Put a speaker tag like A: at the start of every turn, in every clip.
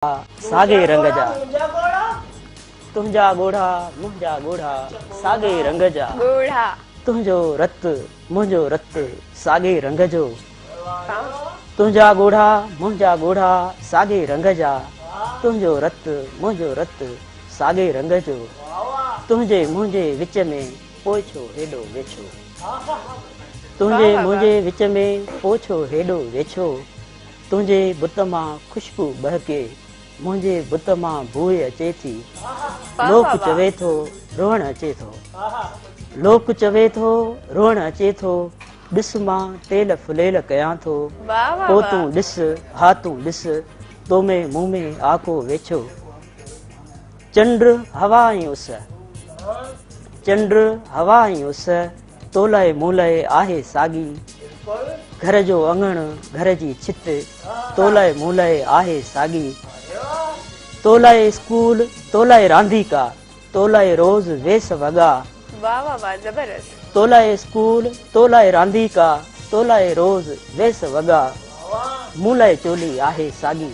A: ساڳئي رنگ جا. تنهنجا ڳوڙها منهنجا ڳوڙها ساڳئي رنگ جا. تنهنجو رت منهنجو رت ساڳئي رنگ جو. تنهنجا ڳوڙها منهنجا ڳوڙها ساڳئي رنگ جا. تنهنجو رت منهنجو رت ساڳئي رنگ جو. تنهنجي منهنجي وچ ۾ پوء ڇو هيڏو ويڇو. تنهنجي منهنجي وچ ۾ پوء ڇو هيڏو ويڇو. تنهنجي بت مان خوشبو ٻهڪي، منهنجي بت مان بوء اچي ٿي. لوڪ چوي ٿو روئڻ اچي ٿو. لوڪ چوي ٿو روئڻ اچي ٿو، ڏس مان تيل ڦليل ڪيان ٿو. پو تون ڏس، ها تون ڏس، تو ۾ مون ۾ آ ڪو ويڇو. چنڊ، هوا ۽ اس. چنڊ، هوا ۽ اس، تو لاء مون لاء آهي ساڳي. گهر جو اڱڻ، گهر جي ڇت، تو لاء مون لاء آهي ساڳي. تو لاء اسڪول، تو لاء رانديڪا، تو لاء روز ويس وڳا.
B: واه واه واه زبردست.
A: تو لاء اسڪول، تو لاء رانديڪا، تو لاء روز ويس وڳا. مون لاء چولي آهي ساڳي.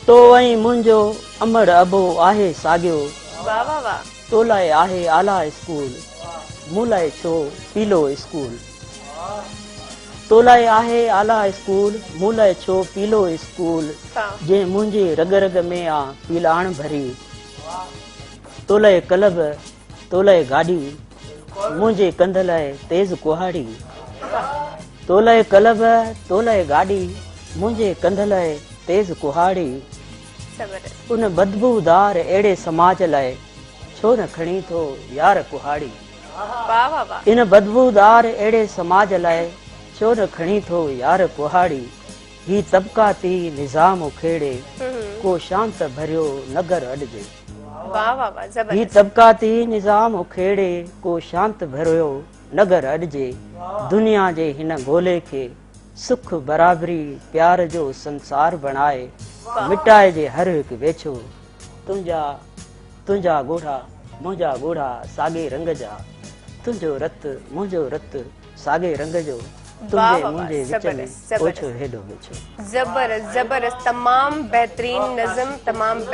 A: تو ۽ منهنجو امڙ ابو آهي ساڳيو. تو لاء آهي اعليٰ اسڪول، مون لاء ڇو پيلو اسڪول. تو لاء آهي اعليٰ اسڪول، مون لاء ڇو پيلو اسڪول. جنهن منهنجي رڳ رڳ ۾ آ پيلاڻ ڀري. تو لاء ڪلب، تو لاء گاڏي، منهنجي ڪنڌ لاء تيز ڪهاڙي. تو لاء ڪلب، تو لاء گاڏي، منهنجي ڪنڌ لاء تيز ڪهاڙي. ان بدبودار اهڙي سماج لاء ڇو نه کڻين ٿو يار ڪهاڙي. ان بدبودار اهڙي سماج لاء ڇو نه کڻين ٿو يار ڪهاڙي. هي طبقاتي نظام اکيڙي ڪو شانت ڀريو نگر اڏجي. هي طبقاتي نظام اکيڙي ڪو شانت ڀريو نگر اڏجي. دنيا جي هن گولي کي سک، برابري، پيار جو سنسار بڻائي مٽائجي هر هڪ ويڇو. تنهنجا تنهنجا ڳوڙها منهنجا ڳوڙها ساڳئي رنگ جا. تنهنجو رت منهنجو رت ساڳئي رنگ جو. تنهنجي منهنجي وچ ۾ اوڇو هيڏو ويڇو.
B: زبردست زبردست تمام بهترين نظم تمام.